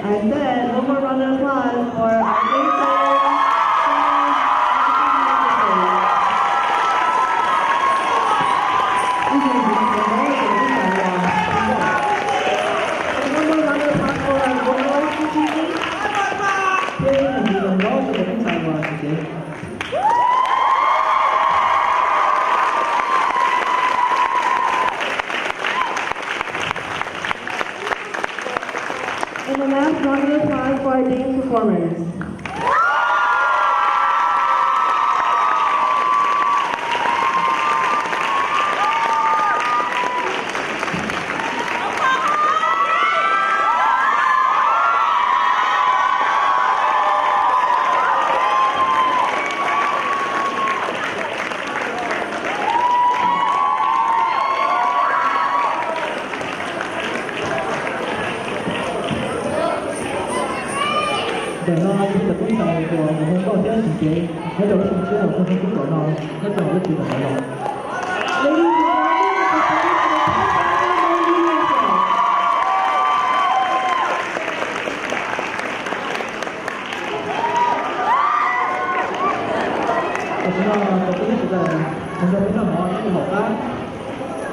I said, one more round of applause for our dancer. One more round of applause for our vocalist. Thiab ib tug nrog nraug rau tus tub ntxhais uas tsis tsev. And the last round of applause for our dance performers. Ntawm no yog cov tub ntxhais uas mus hu nkauj thiab tsis tsev, nyob rau lub xyoo tshiab uas kuj hu tub tom no, nyob rau lub tsev tom no los. Tam sim no cov tub thiab txiv ntxawm, mus nrog peb noj mov nyob rau hauv qab.